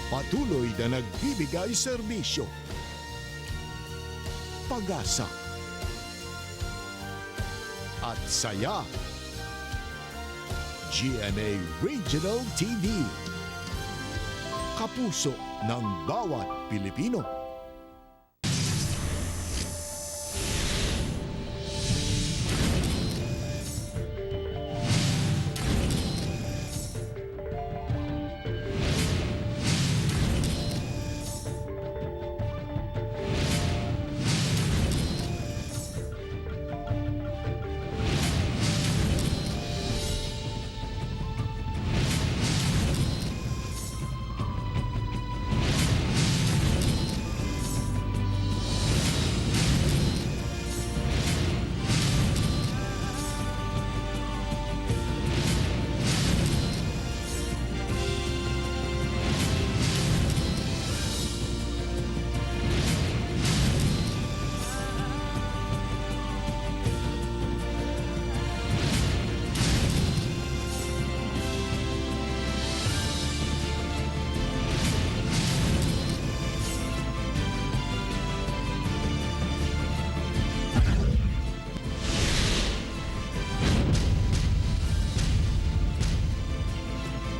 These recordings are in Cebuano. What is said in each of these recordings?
Patuloy na nagbibigay serbisyo, pag-asa, at saya. GMA Regional TV. Kapuso ng bawat Pilipino.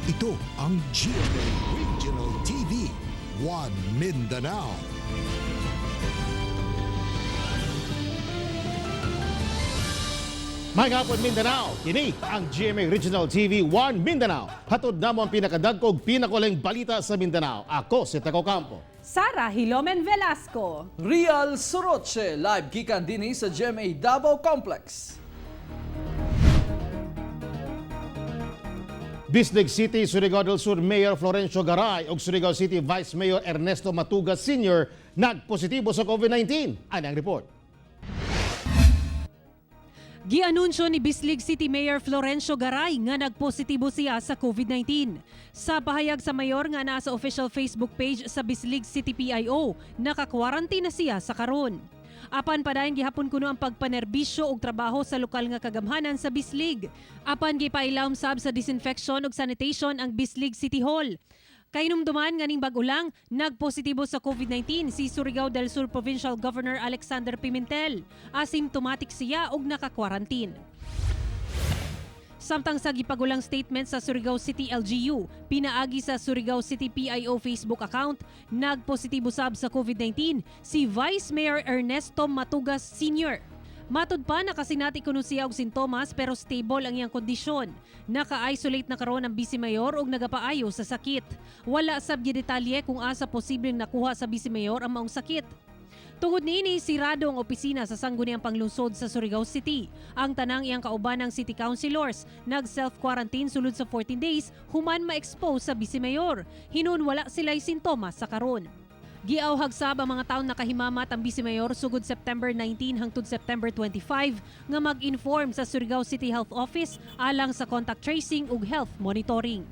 Ito ang GMA Regional TV, One Mindanao. May hapon, Mindanao. Kini ang GMA Regional TV 1 Mindanao. Hatod namo ang pinakadagkog, pinakuleng balita sa Mindanao. Ako si Taco Campo. Sara Hilomen Velasco. Real Soroche, live gikan dinhi sa GMA Davao Complex. Bislig City, Surigao del Sur Mayor Florencio Garay ug Surigao City Vice Mayor Ernesto Matuga Sr. nagpositibo sa COVID-19. Ani ang report. Gianunsyo ni Bislig City Mayor Florencio Garay nga nagpositibo siya sa COVID-19. Sa pahayag sa mayor nga naa sa official Facebook page sa Bislig City PIO, nakakwarantina na siya sa karon. Apan padayon gihapon kuno ang pagpanerbisyo og trabaho sa lokal nga kagamhanan sa Bislig. Apan gipailawom sab sa disinfection ug sanitation ang Bislig City Hall. Kahinumduman nga ning bag-o lang, nagpositibo sa COVID-19 si Surigao del Sur Provincial Governor Alexander Pimentel. Asymptomatic siya ug nakakwarantin. Samtang sa gipagulang statement sa Surigao City LGU, pinaagi sa Surigao City PIO Facebook account, nagpositibo sab sa COVID-19 si Vice Mayor Ernesto Matugas Sr. Matud pa nakasinati kuno siya og sintomas pero stable ang iyang kondisyon. Naka-isolate na karon ang Vice Mayor og nagapaayo sa sakit. Wala sab gidetalye kung asa posibleng nakuha sa Vice Mayor ang maong sakit. Tungod niini, sirado ang opisina sa Sangguniang Panglungsod sa Surigao City. Ang tanang iyang kauban ng city councilors nag self-quarantine sulod sa 14 days human ma-expose sa Vice Mayor. Hinun wala sila'y sintomas sa karon. Giawhag sab ang mga taon nakahimamat ang Vice Mayor sugod September 19 hangtod September 25 nga mag-inform sa Surigao City Health Office alang sa contact tracing ug health monitoring.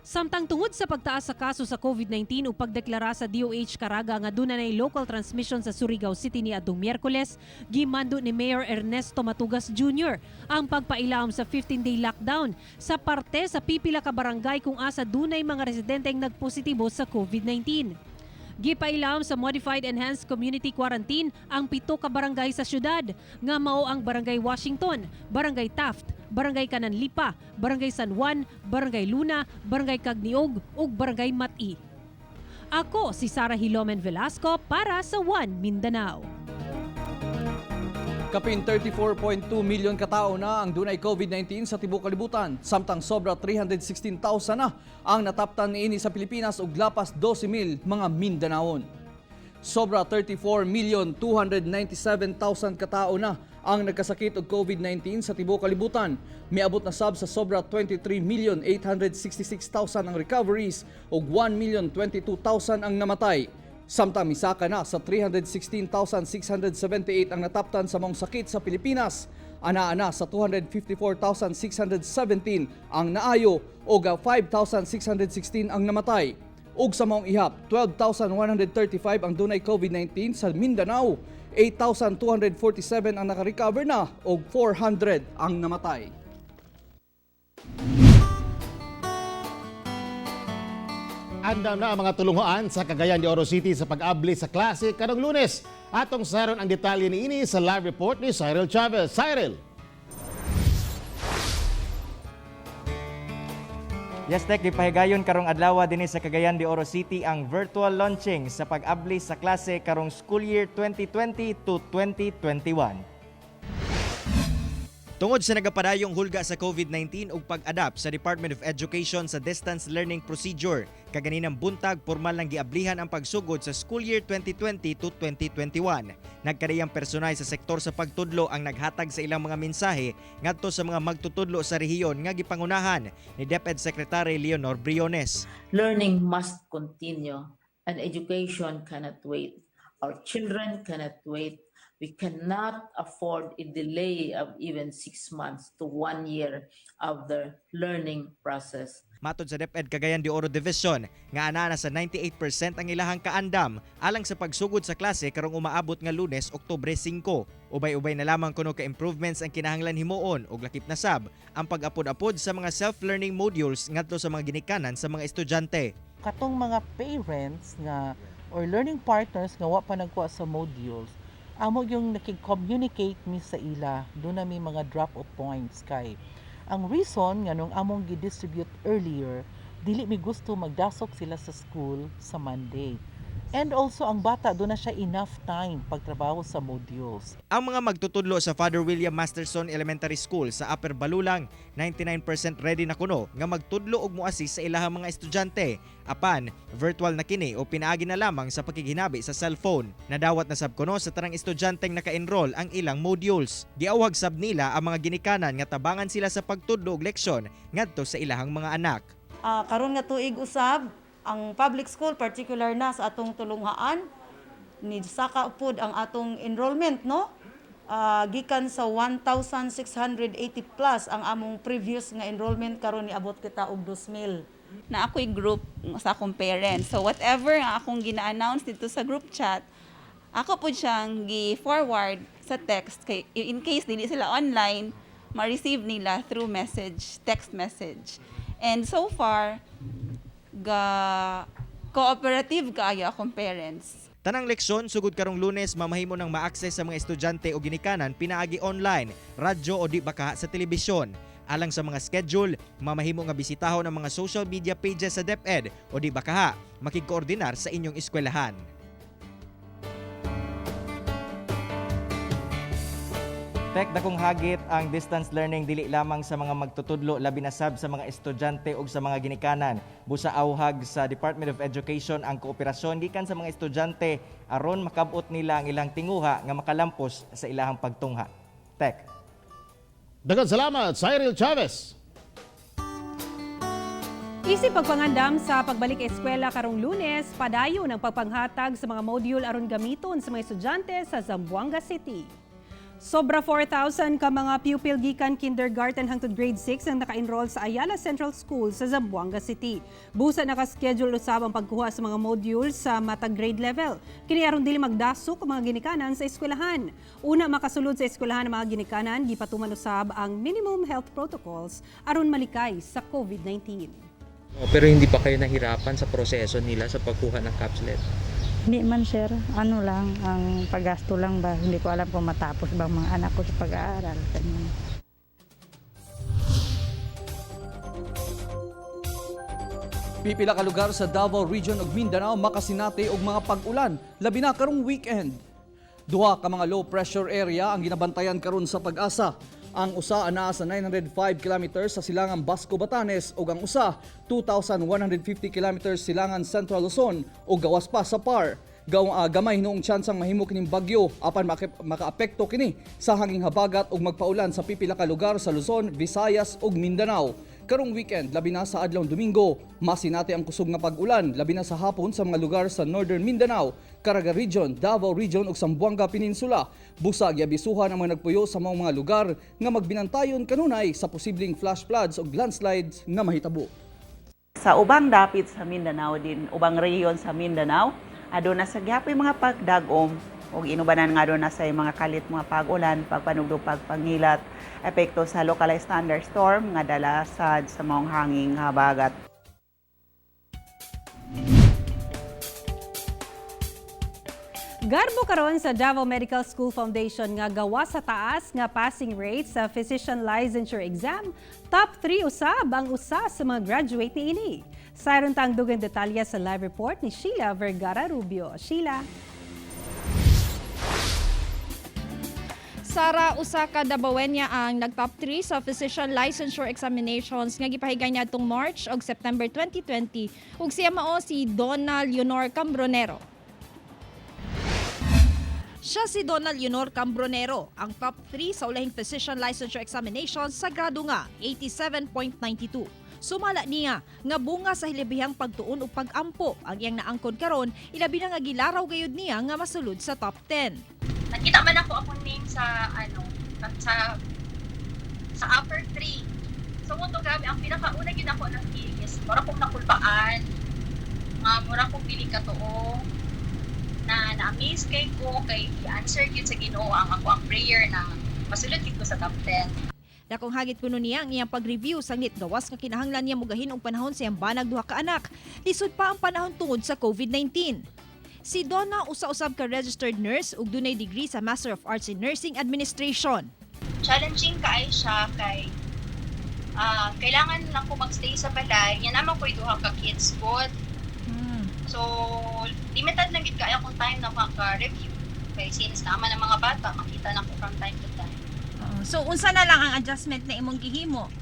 Samtang tungod sa pagtaas sa kaso sa COVID-19 ug pagdeklara sa DOH Caraga nga duna nay local transmission sa Surigao City ni adtong Miyerkules, gimando ni Mayor Ernesto Matugas Jr. ang pagpailawom sa 15-day lockdown sa parte sa pipila ka barangay kung asa dunay mga residenteng nagpositibo sa COVID-19. Gipailawom sa Modified Enhanced Community Quarantine ang 7 ka barangay sa syudad nga mao ang Barangay Washington, Barangay Taft, Barangay Kananlipa, Barangay San Juan, Barangay Luna, Barangay Cagniog ug Barangay Mati. Ako si Sara Hilomen Velasco para sa One Mindanao. Kapin 34.2 million katao na ang dunay COVID-19 sa tibuok kalibutan, samtang sobra 316,000 na ang nataptan niini sa Pilipinas ug lapas 12,000 mga Mindanaon. Sobra 34,297,000 katao na ang nagkasakit og COVID-19 sa tibuok kalibutan. Miabot na sab sa sobra 23,866,000 ang recoveries ug 1,022,000 ang namatay. Samtang misaka na sa 316,678 ang nataptan sa maong sakit sa Pilipinas. Ana-ana sa 254,617 ang naayo ug 5,616 ang namatay. Ug sa maong ihap, 12,135 ang dunay COVID-19 sa Mindanao, 8,247 ang nakarecover na ug 400 ang namatay. Andam na ang mga tulunghaan sa Cagayan de Oro City sa pag-abli sa klase karong Lunes. Atong sayron ang detalye niini sa live report ni Cyril Chavez. Cyril! Yes, Tek, gipahigayon karong adlaw dinhi sa Cagayan de Oro City ang virtual launching sa pag-abli sa klase karong school year 2020 to 2021. Tungod sa nagapadayong hulga sa COVID-19 ug pag-adapt sa Department of Education sa distance learning procedure, kaganinang buntag pormal nang giablihan ang pagsugod sa school year 2020 to 2021. Nagkadiyang personal sa sektor sa pagtudlo ang naghatag sa ilang mga mensahe ngadto sa mga magtutudlo sa rehiyon nga gipangunahan ni DepEd Secretary Leonor Briones. Learning must continue and education cannot wait. Our children cannot wait. We cannot afford a delay of even 6 months to one year of the learning process. Matod sa DepEd Cagayan de Oro Division, nga ana na sa 98% ang ilahang kaandam alang sa pagsugod sa klase karong umaabot nga Lunes, Oktubre 5. Ubay-ubay na lamang kuno ka improvements ang kinahanglan himuon ug lakip na sab ang pag-apod-apod sa mga self-learning modules ngadto sa mga ginikanan sa mga estudyante. Katong mga parents nga or learning partners nga wa pa nagkuha sa modules, amo yung nakig-communicate mi sa ila. Duna mi mga drop off points kay ang reason nga nung among gi-distribute earlier, dili mi gusto magdasok sila sa school sa Monday. And also ang bata duna siya enough time pagtrabaho sa modules. Ang mga magtutudlo sa Father William Masterson Elementary School sa Upper Balulang, 99% ready na kuno nga magtudlo og moassist sa ilahang mga estudyante. Apan, virtual na kini o pinaagi na lamang sa pakighinabi sa cellphone. Nadawat na sab kuno sa tanang estudyanteng naka-enroll ang ilang modules. Giawhag sab nila ang mga ginikanan nga tabangan sila sa pagtudlo og leksyon ngadto sa ilahang mga anak. Karon nga tuig usab ang public school, particular na sa atong tulunghaan, ni saka pud ang atong enrollment, no? Gikan sa 1,680 plus ang among previous nga enrollment, karon niabot kita og 2,000. Na ako'y group sa akong parents. So whatever nga akong gina-announce dito sa group chat, ako po siyang gi-forward sa text kay in case dili sila online, ma-receive nila through message, text message. And so far, ga cooperative kaayo akong parents. Tanang leksyon sugod karong Lunes mamahimo ng ma-access sa mga estudyante o ginikanan pinaagi online, radyo o di baka sa telebisyon. Alang sa mga schedule, mamahimo nga bisitahon ang mga social media pages sa DepEd o di baka makigkoordinar sa inyong eskwelahan. Tek, dakong hagit ang distance learning dili lamang sa mga magtutudlo, labi na sab sa mga estudyante ug sa mga ginikanan. Busa awhag sa Department of Education ang kooperasyon gikan sa mga estudyante aron makabot nila ang ilang tinguha nga makalampos sa ilahang pagtungha. Tek. Daghang salamat, Cyril Chavez! Isip pagpangandam sa pagbalik eskwela karong Lunes, padayon ang pagpanghatag sa mga module aron gamiton sa mga estudyante sa Zamboanga City. Sobra 4,000 ka mga pupil gikan kindergarten hangtod grade 6 ang naka-enroll sa Ayala Central School sa Zamboanga City. Busa naka-schedule usab ang pagkuha sa mga modules sa matag grade level. Kini aron dili magdasok ang mga ginikanan sa eskwelahan. Una makasulod sa eskwelahan ang mga ginikanan, gipatuman usab ang minimum health protocols aron malikay sa COVID-19. Oh, pero hindi ba kayo nahirapan sa proseso nila sa pagkuha ng capslet? Hindi man, sir, ano lang, ang paggasto lang ba, hindi ko alam kung matapos ba ang mga anak ko sa pag-aaral. Ganyan. Pipila ka lugar sa Davao Region ug Mindanao makasinati og mga pag-ulan labi na karong weekend. Duha ka mga low pressure area ang ginabantayan karon sa Pag-asa. Ang usa anaa sa 905 kilometers sa silangan Basco, Batanes ug ang usa 2,150 kilometers silangan Central Luzon ug gawas pa sa PAR. Gamay hinuong tsansang mahimo kining bagyo apan makaapekto kini sa hanging habagat ug magpaulan sa pipila ka lugar sa Luzon, Visayas ug Mindanao. Karong weekend, labi na sa adlaw Domingo, masinati ang kusog nga pag-ulan, labi na sa hapon sa mga lugar sa Northern Mindanao, Caraga Region, Davao Region ug Zamboanga Peninsula. Busa giabisuhan ang mga nagpuyo sa mga lugar nga magbinantayon kanunay sa posibleng flash floods ug landslides nga mahitabo. Sa ubang dapit sa Mindanao din, ubang rehiyon sa Mindanao, aduna sa gihapoy mga pagdag-om ug inubanan nga aduna sa mga kalit mga pag-ulan, pagpanugdog, pagpangilat, epekto sa localized thunderstorm nga dala sad sa maong hanging habagat. Garbo karon sa Davao Medical School Foundation nga gawa sa taas nga passing rate sa physician licensure exam. Top 3 usab ang usa sa mga graduate niini. Sayron tang dugang detalye sa live report ni Sheila Vergara Rubio. Sheila. Sara, usa ka Dabawenya ang nag-top 3 sa physician licensure examinations nga gipahigay niadtong March ug September 2020, ug siya mao si Donald Leonor Cambronero. Siya si Donald Leonor Cambronero, ang top 3 sa ulahing physician licensure examination sa grado nga 87.92. Sumala niya nga bunga sa hilabihang pagtuon ug pag-ampo ang iyang naangkon karon, ilabi na nga gilaraw gayud niya nga masulod sa top 10. Nakita man ako akong name sa ano sa upper 3. So mao to, grabe, ang pinakauna gyud ako na feeling is mura kong nakulbaan. Nga mura kong dili katuo na na-amaze kay ko kay i-answer gyud sa Ginoo ang ako ang prayer na masulod gyud ko sa top 10. Dakong hagit kuno niya ang iyang pag-review sangit gawas nga kinahanglan niya mugahin og panahon sa iyang banag duha ka anak. Lisod pa ang panahon tungod sa COVID-19. Si Donna, usa-usab ka registered nurse ug dunay degree sa Master of Arts in Nursing Administration. Challenging kay siya kay kailangan ako magstay sa balay. Yan naman ko'y duha ka kids pod. So, limited lang gid kaayo akong time na maka-review. Kay since naman ang mga bata, makita na ko from time to time. So unsa na lang ang adjustment na imong gihimo?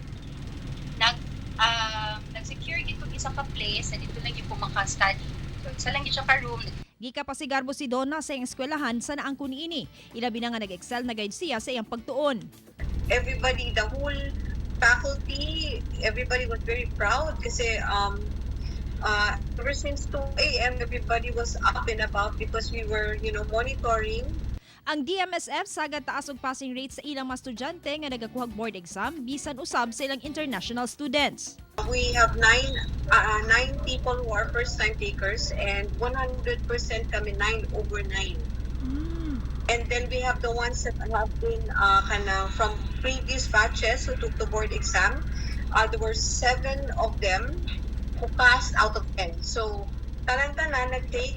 Nag-secure gid ko isa ka place na dito lang gyud ko maka-study. So, isa lang gyud siya ka room. Gika pa si Garbo si Donna sa iyang eskwelahan sa naangkon niini. Ilabi na nga nag-excel na gayud siya sa iyang pagtuon. Everybody, the whole faculty, everybody was very proud kasi ever since 2 a.m., everybody was up and about because we were monitoring. Ang DMSF sagad taas og passing rate sa ilang mga estudyante nga nagakuhag board exam bisan usab sa ilang international students. We have nine people who are first-time takers and 100% kami, 9 over 9. And then we have the ones that have been kana from previous batches who took the board exam. There were seven of them who passed out of 10. So, tanan-tanan nag-take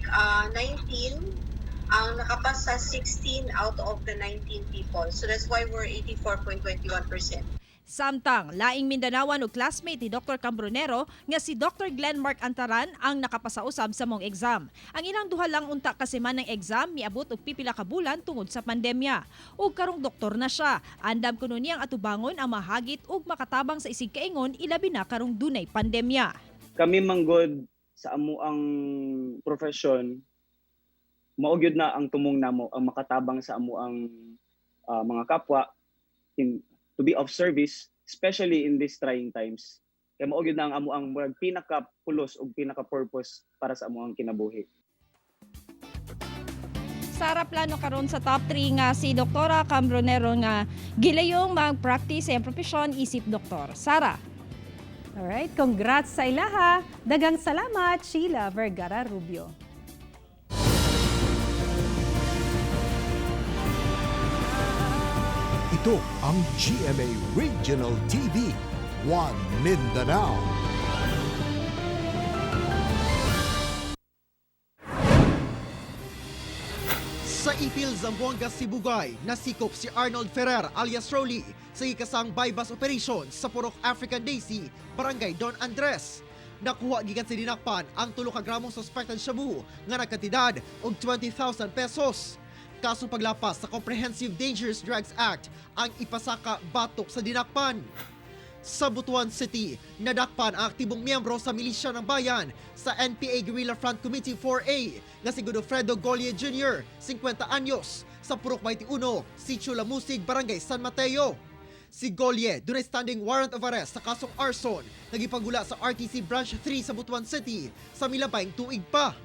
19, ang nakapasa 16 out of the 19 people. So that's why we're 84.21%. Samtang, laing Mindanawan ug classmate ni Dr. Cambronero nga si Dr. Glenn Mark Antaran ang nakapasa usab sa mong exam. Ang ilang duha lang unta ka semana ng exam miabot og pipila ka bulan tungod sa pandemya. Ug karong doktor na siya. Andam kuno niyang atubangon ang mahagit ug makatabang sa isig kaingon, ilabi na karong dunay pandemya. Kami manggod sa amo ang profesyon, mao gyud na ang tumong namo ang makatabang sa amo ang mga kapwa to be of service, especially in these trying times, kay mao gyud na ang amo ang murag pinaka pulos ug pinaka purpose para sa amo ang kinabuhi. Sara, plano karon sa top 3 nga si Doktora Cambronero nga gilayong mag-practice sa iyang propesyon isip doktor. Sara. Alright, congrats sa ilaha. Daghang salamat, Sheila Vergara Rubio. Ito ang GMA Regional TV, One Mindanao. Sa Ipil, Zamboanga, Sibugay, nasikop si Arnold Ferrer alias Rolly sa ikasang buy-bust operation sa Purok African Daisy, Barangay Don Andres. Nakuha gikan sa dinakpan ang 3 ka gramong suspected shabu nga nagkantidad og 20,000 pesos. Kasong paglapas sa Comprehensive Dangerous Drugs Act ang ipasaka batok sa dinakpan. Sa Butuan City, nadakpan ang aktibong miyembro sa milisya ng bayan sa NPA Guerrilla Front Committee 4A nga si Godofredo Golie Jr., 50 anyos, sa Purok 21, Sitio Lamusig, Barangay San Mateo. Si Golie dunay standing warrant of arrest sa kasong arson nga gipangula sa RTC Branch 3 sa Butuan City sa milabayng tuig pa.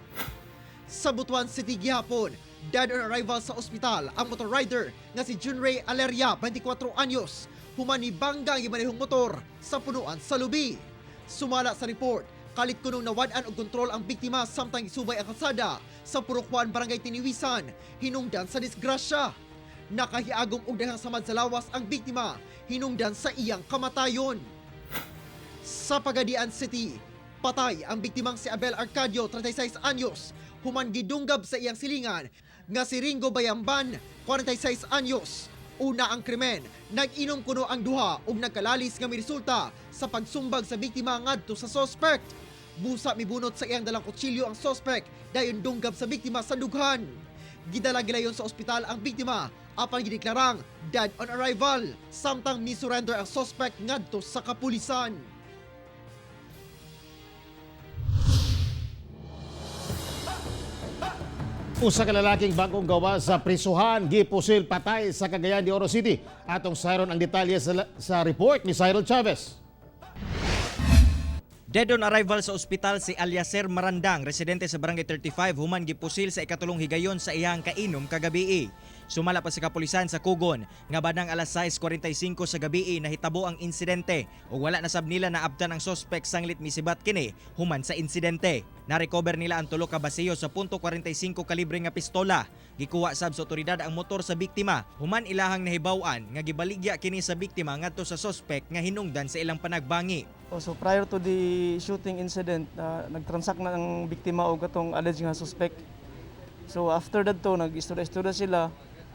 Sa Butuan City gihapon, dead on arrival sa ospital ang motor rider nga si Junrey Aleria, 24 anyos, human nibangga ang gimanehong motor sa punuan sa lubi. Sumala sa report, kalit kunong nawad-an og kontrol ang biktima samtang isubay ang kalsada sa Purok 1, Barangay Tiniwisan, hinungdan sa disgrasya. Nakahiagom og daghang samad sa lawas ang biktima, hinungdan sa iyang kamatayon. Sa Pagadian City, patay ang biktimang si Abel Arcadio, 36 anyos, human gidunggab sa iyang silingan nga si Ringo Bayamban, 46 anyos. Una ang krimen, nag-inom kuno ang duha ug nagkalalis nga miresulta sa pagsumbag sa biktima ngadto sa suspect. Busa mibunot sa iyang dalang kutsilyo ang suspect dayon dunggab sa biktima sa dughan. Gidala gilayon sa ospital ang biktima apan gideklarang dead on arrival samtang mi-surrender ang suspect ngadto sa kapulisan. Usa ka lalaking bagong gawa sa prisuhan, gipusil patay sa Cagayan de Oro City. Atong sayron ang detalye sa report ni Cyril Chavez. Dead on arrival sa ospital si Aliaser Marandang, residente sa Barangay 35, human gipusil sa ikatulong higayon sa iyang kainom kagabii. Sumala pa sa kapulisan sa Kugon, nga banang alas 6:45 sa gabii nahitabo ang insidente ug wala na sab nila naabtan ang sospek sanglit misibat kini human sa insidente. Narecover nila ang tulo ka basiyo sa .45 kalibre nga pistola. Gikuha sab sa otoridad ang motor sa biktima human ilahang nahibaw-an nga gibaligya kini sa biktima ngadto sa sospek nga hinungdan sa ilang panagbangi. Oh, so prior to the shooting incident, nagtransact na ang biktima og katong alleged nga suspect. So after that to, nag-istorya-istorya sila.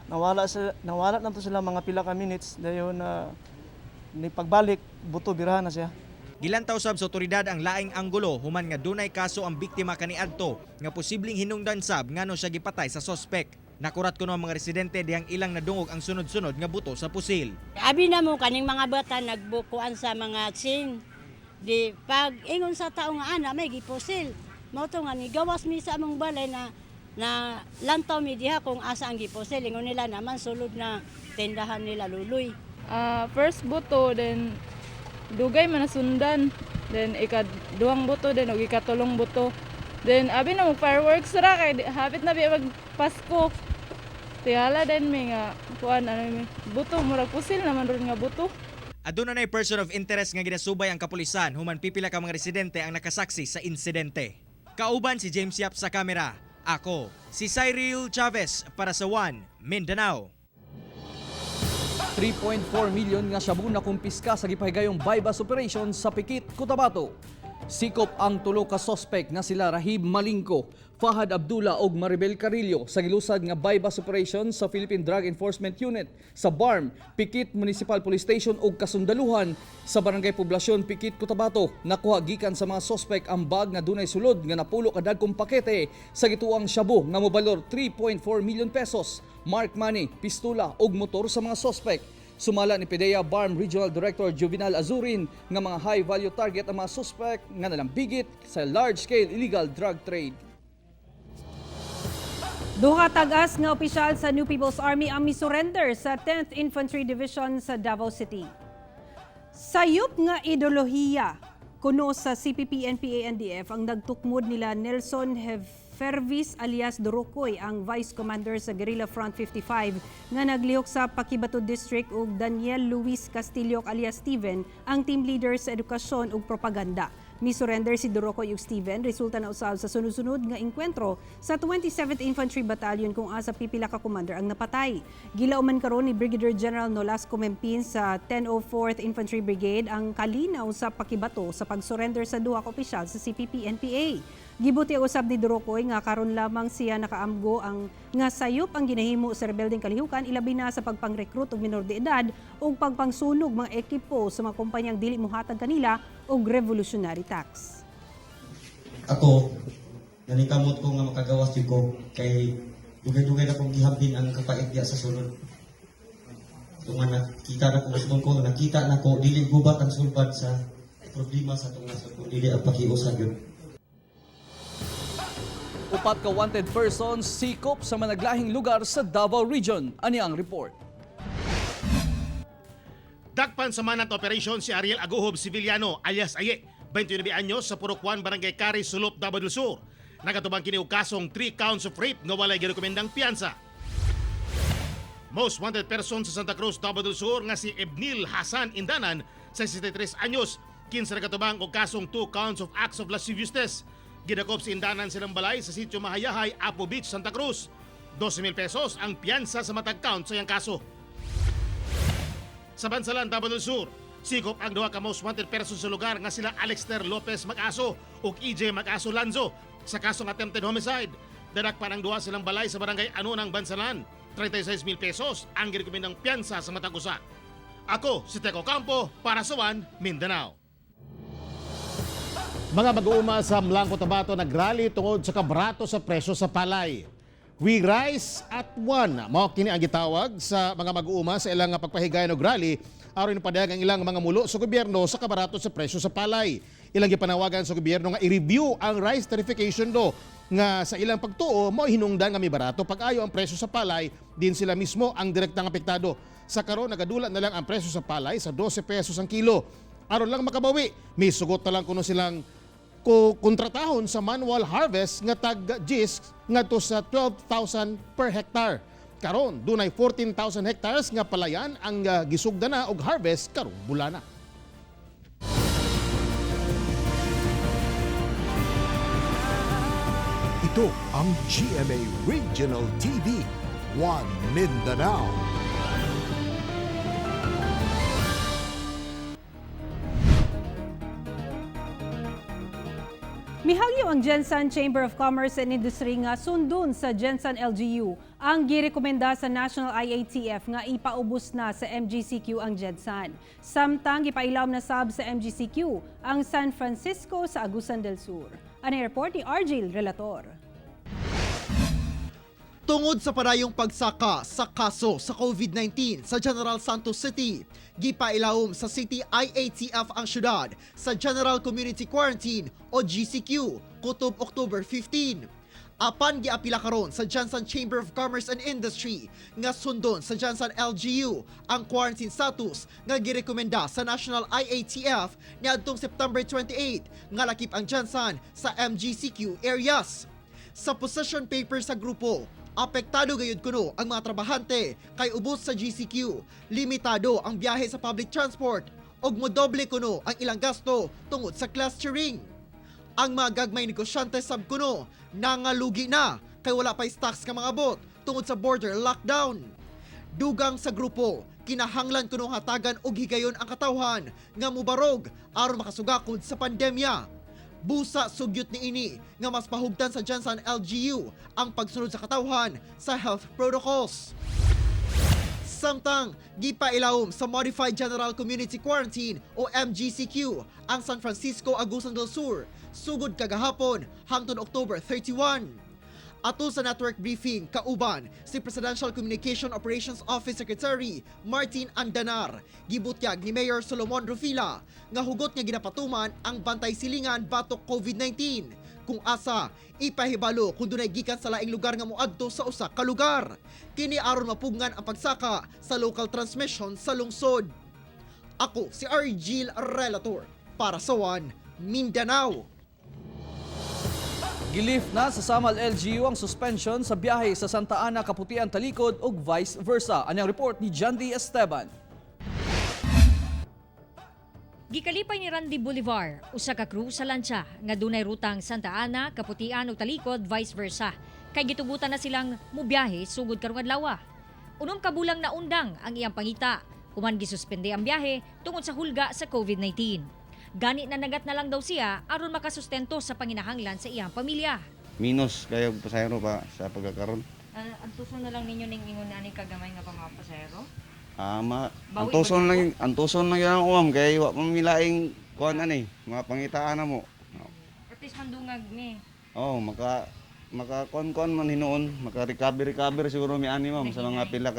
Nawala na to sila mga pila ka minutes dayon na ni pagbalik buto birahan na siya. Gilantaw sab sa otoridad ang laing anggulo human nga dunay kaso ang biktima kaniadto nga posibleng hinungdan sab ngano siya gipatay sa sospek. Nakurat kuno ang mga residente dihang ilang nadungog ang sunod-sunod nga buto sa pusil. Abi na mo kaning mga bata nagbukuan sa mga sin. Di pag ingon sa tao nga ana may gipusil. Mao to nga ni gawas mi sa among balay na na lantaw mi diha kung asa ang gipusil. Ingon nila naman sulod na tindahan nila luloy. First buto, then dugay man nasundan. Then ikaduhang buto, then og ikatulong buto. Then abi na mag fireworks ra kay hapit na biya mag Pasko. Tihala din mi nga kuan ano mi buto murag pusil naman ron nga buto. Aduna nay person of interest nga ginasubay ang kapulisan human pipila ka mga residente ang nakasaksi sa insidente. Kauban si James Yap sa kamera. Ako, si Cyril Chavez para sa One Mindanao. 3.4 million nga shabu na kumpiska sa gipahigayong buy-bust operation sa Pikit, Cotabato. Sikop ang tulo ka sospek nga sila Rahib Malingko, Fahad Abdullah ug Maribel Carillo sa gilusad nga buy-bust operation sa Philippine Drug Enforcement Unit sa BARMM, Pikit Municipal Police Station ug kasundaluhan sa Barangay Poblasyon Pikit, Cotabato. Nakuha gikan sa mga sospek ang bag nga dunay sulod nga napulo ka dagkong pakete sa gituang shabu nga mobalor 3.4 million pesos, mark money, pistula ug motor sa mga sospek. Sumala ni PDEA BARMM Regional Director Juvenal Azurin nga mga high value target ang mga suspect nga nalambigit sa large-scale illegal drug trade. Duha tag-as nga opisyal sa New People's Army ang misurrender sa 10th Infantry Division sa Davao City. Sayop nga ideolohiya kuno sa CPP, NPA, NDF ang nagtukmod nila Nelson Fervis alias Durukoy, ang Vice Commander sa Guerrilla Front 55 nga naglihok sa Paquibato District, ug Daniel Luis Castillo alias Steven, ang team leader sa edukasyon ug propaganda. Mi-surrender si Durokoy ug Steven resulta na usab sa sunod-sunod nga engkwentro sa 27th Infantry Battalion kung asa pipila ka commander ang napatay. Gilauman karon ni Brigadier General Nolasco Mempin sa 1004th Infantry Brigade ang kalinaw sa Paquibato sa pag-surrender sa duha ka opisyal sa CPP-NPA. Gibuti usab ni Durokoy nga karon lamang siya nakaamgo ang nga sayop ang ginahimo sa rebeldeng kalihukan, ilabi na sa pagpang-recruit og minor de edad ug pagpangsunog mga ekipo sa mga kumpanyang dili mohatag kanila og revolutionary tax. Ako, nanikamot ko nga makagawas jud ko kay dugay-dugay na kong gihambin ang kapait diya sa sulod. Tungod nakita na ko, gusto ko, nakita na ko, dili gubat ang sulbad sa problema sa atong nasod kung dili ang pakiusa gyud. Upat ka wanted persons sikop sa managlahing lugar sa Davao Region. Ani ang report. Dakpan sa manhunt operation si Ariel Aguhob Civiliano alias Aye, 29 anyos, sa Purok 1, Barangay Cari, Sulop, Davao del Sur. Nagatubang kini og kasong 3 counts of rape nga walay girekomendang piyansa. Most wanted person sa Santa Cruz, Davao del Sur nga si Ebnil Hasan Indanan, 63 anyos, 15 nagatubang og kasong 2 counts of acts of lasciviousness. Gidakop si Indanan silang balay sa sitio Mahayahay, Apo Beach, Santa Cruz. 12,000 pesos ang piyansa sa matag count sa iyang kaso. Sa Bansalan, Davao del Sur, sikop ang duha ka most wanted person sa lugar nga sila Alexter Lopez Mag-aso ug EJ Mag-aso Lanzo sa kasong attempted homicide. Dadakpan ang duha silang balay sa barangay Anunang, Bansalan. 36,000 pesos ang girekomendang piyansa sa matag usa. Ako si Teco Campo para sa One Mindanao. Mga mag-uuma sa Mlang Cotabato nagrally tungod sa kabrato sa presyo sa palay. We rise at one. Mao kini ang gitawag sa mga mag-uuma sa ilang pagpahigayon og rally aron ipadayag ang ilang mga mulo sa gobyerno sa kabarato sa presyo sa palay. Ilang gipanawagan sa gobyerno nga i-review ang rice tarification law nga sa ilang pagtuo mao hinungdan nga mibarato pag-ayo ang presyo sa palay din sila mismo ang direktang apektado. Sa karon nagadula na lang ang presyo sa palay sa 12 pesos ang kilo. Aron lang makabawi, may sugot na lang kuno silang kontratahon sa manual harvest nga tag GIS ngadto sa 12,000 per hectare. Karon dunay 14,000 hectares nga palayan ang gisugda na og harvest karong bulana. Ito ang GMA Regional TV, One Mindanao. Mihagyo ang GenSan Chamber of Commerce and Industry nga sundon sa GenSan LGU ang girekomenda sa National IATF nga ipaubos na sa MGCQ ang GenSan. Samtang gipailawom na sab sa MGCQ ang San Francisco sa Agusan del Sur. Ang report ni RJ Relator. Tungod sa padayong pagsaka sa kaso sa COVID-19 sa General Santos City, gipailawom sa City IATF ang syudad sa General Community Quarantine o GCQ kutob October 15. Apan giapila karon sa GenSan Chamber of Commerce and Industry nga sundon sa GenSan LGU ang quarantine status nga girekomenda sa National IATF niadtong September 28 nga lakip ang GenSan sa MGCQ areas. Sa position paper sa grupo, apektado gayud kuno ang mga trabahante kay ubos sa GCQ, limitado ang biyahe sa public transport ug modoble kuno ang ilang gasto tungod sa clustering. Ang mga gagmay negosyante sab kuno nangalugi na kay wala pay stocks nga mga bot tungod sa border lockdown. Dugang sa grupo, kinahanglan kuno hatagan og higayon ang katawhan nga mubarog aron makasugakod sa pandemya. Busa sugyot niini nga mas pahugtan sa GenSan LGU ang pagsunod sa katawhan sa health protocols. Samtang gipailawom sa Modified General Community Quarantine o MGCQ ang San Francisco, Agusan del Sur sugod kagahapon hangtod October 31. Ato sa network briefing kauban si Presidential Communication Operations Office Secretary Martin Andanar, gibutyag ni Mayor Solomon Rufila nga hugot nga ginapatuman ang bantay silingan batok COVID-19 kung asa ipahibalo kung dunay gikan sa laing lugar nga moadto sa usa ka lugar. Kini aron mapugngan ang pagsaka sa local transmission sa lungsod. Ako si Argil Relator para sa One Mindanao. Gilift na sa Samal LGU ang suspension sa biyahe sa Santa Ana, Kaputian, Talikod ug vice versa. Anyang report ni John D. Esteban. Gikalipay ni Randy Bolivar, usa ka crew sa lantsa nga dunay rutang Santa Ana, Kaputian ug Talikod vice versa. Kay gitugutan na silang mubiyahe sugod karong adlaw. 6 ka bulang na undang ang iyang pangita, human gisuspende ang biyahe tungod sa hulga sa COVID-19. Gani nanagat na lang daw siya aron makasustento sa panginahanglan sa iyang pamilya. Minus kayo pasahero pa sa pagkakaroon. Antuson na lang ninyo ning ingon ani kagamay nga mga pasahero? Antuson lang, antuson lang yan ako, ma'am, kay wa pa milaing kuan ani, mga pangitaan na mo. At least mandungag ni. Oh, maka maka kuan kuan man hinuon, maka recover recover siguro mi ani, ma'am, sa mga pila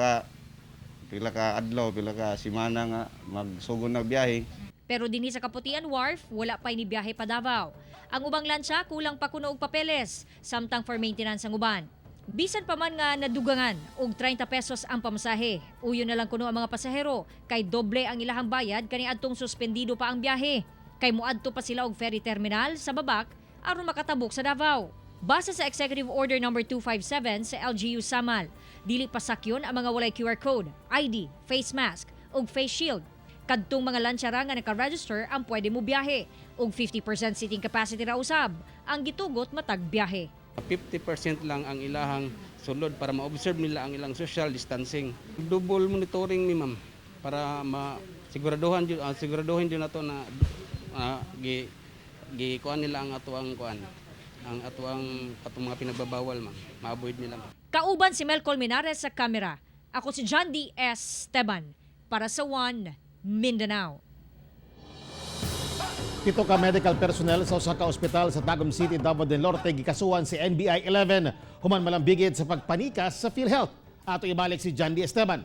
ka adlaw, pila ka semana nga magsugon na biyahe. Pero dinhi sa Kaputian Wharf, wala pa'y ni biyahe pa Davao. Ang ubang lansya kulang pa kuno og papeles, samtang for maintenance ang uban. Bisan pa man nga nadugangan og 30 pesos ang pamasahe, uyon na lang kuno ang mga pasahero kay doble ang ilahang bayad kaniadtong suspendido pa ang biyahe. Kay moadto pa sila og ferry terminal sa Babak aron makatabok sa Davao. Base sa Executive Order number 257 sa LGU Samal, dili pasakyon ang mga walay QR code, ID, face mask ug face shield. Kadtong mga lansya ra nga naka-register ang pwede mo biyahe ug 50% seating capacity ra usab ang gitugot matag biyahe. 50% lang ang ilahang sulod para ma-observe nila ang ilang social distancing. Double monitoring ni ma'am para masiguraduhan jud siguraduhin jud nato na gi gi kuan nila ang ato ang kuan ang atuang katong mga pinagbabawal, ma'am. Ma-avoid nila, ma'am. Kauban si Mel Colmenares sa kamera. Ako si John D. S. Esteban para sa One Mindanao. 7 ka medical personnel sa usa ka ospital sa Tagum City, Davao del Norte gikasuhan si NBI 11 human malambigit sa pagpanikas sa PhilHealth. Ato ibalik si John D. Esteban.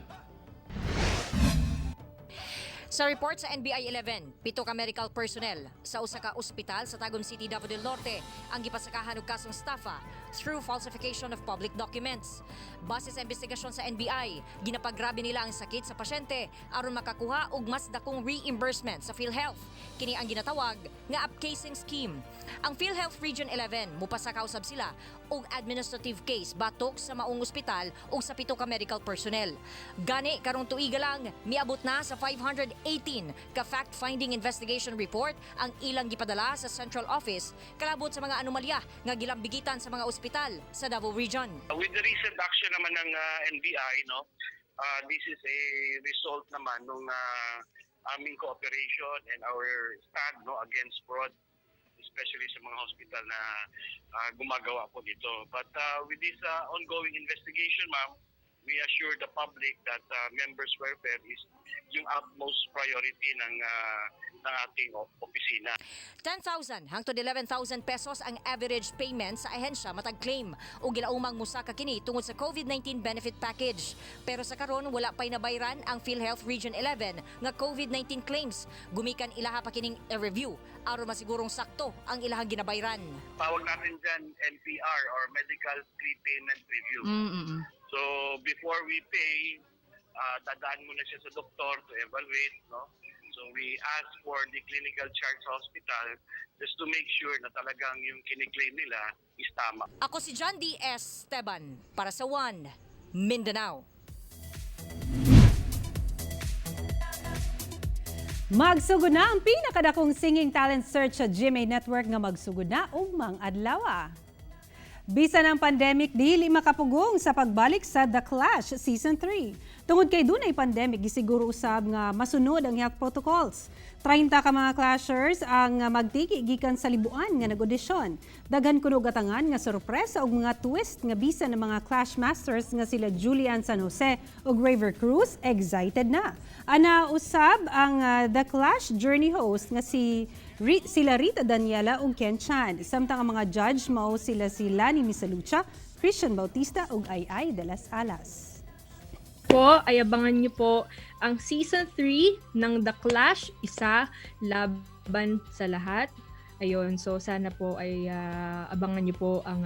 Sa report sa NBI 11, 7 ka medical personnel sa usa ka ospital sa Tagum City, Davao del Norte ang gipasakahan og kasong estafa through falsification of public documents. Base sa investigasyon sa NBI, ginapagrabe nila ang sakit sa pasyente aron makakuha og mas dakong reimbursement sa PhilHealth. Kini ang ginatawag nga upcasing scheme. Ang PhilHealth Region 11 mupasaka usab sila og administrative case batok sa maong ospital ug sa 7 ka medical personnel. Gani karong tuiga lang miabot na sa 518 ka fact-finding investigation report ang ilang gipadala sa central office kalabot sa mga anomalya nga gilambigitan sa mga ospital sa Davao Region. With the recent action naman ng NBI, no, this is a result naman ng aming cooperation and our stand, no, against fraud, especially sa mga hospital na gumagawa po dito. But with this ongoing investigation, ma'am, we assure the public that members' welfare is yung utmost priority ng ating opisina. 10,000 hangtod 11,000 pesos ang average payment sa ahensya matag claim ug gilaumang musaka kini tungod sa COVID-19 benefit package. Pero sa karon wala pay nabayran ang PhilHealth Region 11 nga COVID-19 claims. Gumikan ilaha pa kining i-review aron masigurong sakto ang ilahang ginabayran. Tawag natin dyan MPR or Medical Prepayment Review. So before we pay, dadaan muna siya sa doktor to evaluate, no? So we ask for the clinical chart sa hospital just to make sure na talagang yung kiniklaim nila is tama. Ako si John D. S. Esteban para sa One Mindanao. Magsugod na ang pinakadakong singing talent search sa GMA Network nga magsugod na ugmang adlaw. Bisan ang pandemic, dili makapugong sa pagbalik sa The Clash Season 3. Tungod kay dunay pandemic, gisiguro usab nga masunod ang health protocols. 30 ka mga clashers ang magtiki gikan sa libuan nga nag-audisyon. Daghan kuno gatangan nga sorpresa ug mga twist nga bisan ng mga Clash Masters nga sila Julian San Jose ug Rayver Cruz excited na. Ana usab ang The Clash Journey host nga sila Rita Daniela ug Ken Chan. Samtang ang mga judge mao sila si Lani Misalucha, Christian Bautista ug Ai Ai delas Alas. Po ay abangan niyo po ang Season 3 ng The Clash, Isa Laban sa Lahat. Ayun, so sana po ay abangan niyo po ang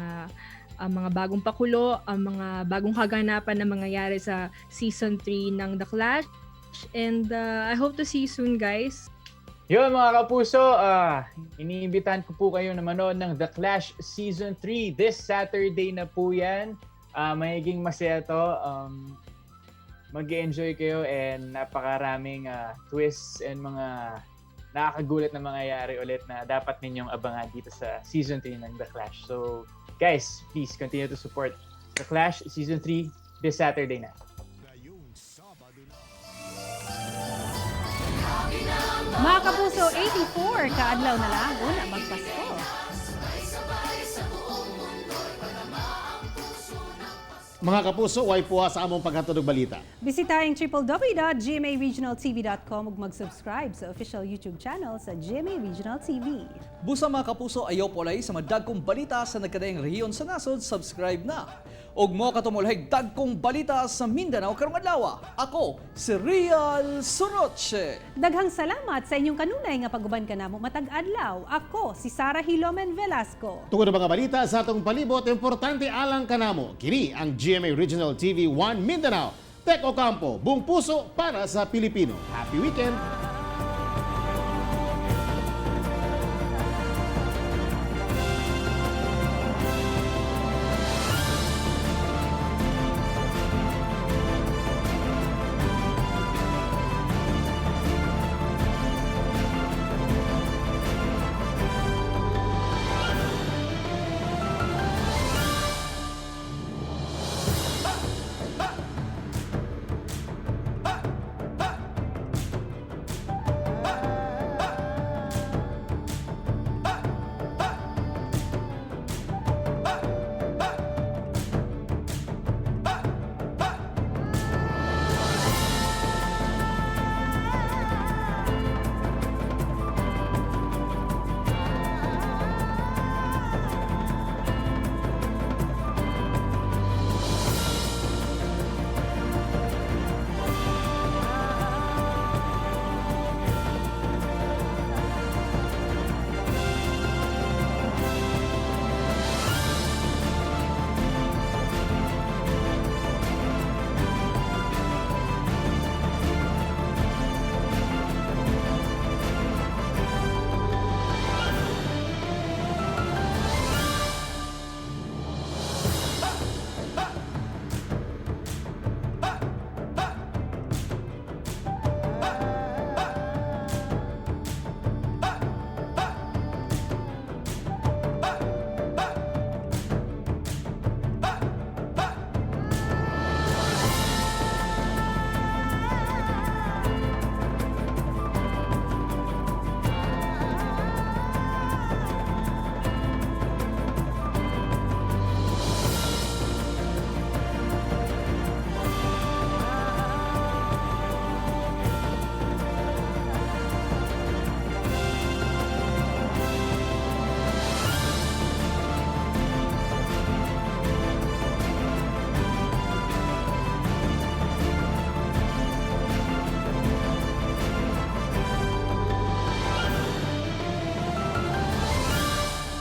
mga bagong pakulo, ang mga bagong kaganapan na mangyayari sa Season 3 ng The Clash. And I hope to see you soon, guys. Yun, mga kapuso, iniimbitahan ko po kayo na manood ng The Clash Season 3 this Saturday na po yan. Magiging masaya to. Mag-enjoy kayo and napakaraming twists and mga nakakagulat na mangyayari ulit na dapat ninyong abangan dito sa Season 3 ng The Clash. So guys, please continue to support The Clash Season 3 this Saturday na. Mga kapuso, 84 kaadlaw na lang una magpasko. Mga kapuso, way puwa sa among paghatod og balita. Bisitahin www.gmaregionaltv.com ug mag-subscribe sa official YouTube channel sa GMA Regional TV. Busa, mga kapuso, ayaw polay sa madagkong balita sa nagkadaiyang rehiyon sa nasod, subscribe na. Og mo katumulheg dagkong balita sa Mindanao karong adlaw. Ako si Real Soroche. Daghang salamat sa inyong kanunay nga pag-uban kanamo matag adlaw. Ako si Sara Hilomen Velasco. Tungod ang mga balita sa atong palibot, importante alang kanamo. Kini ang GMA Regional TV 1 Mindanao. Tek Ocampo, buong puso para sa Pilipino. Happy weekend!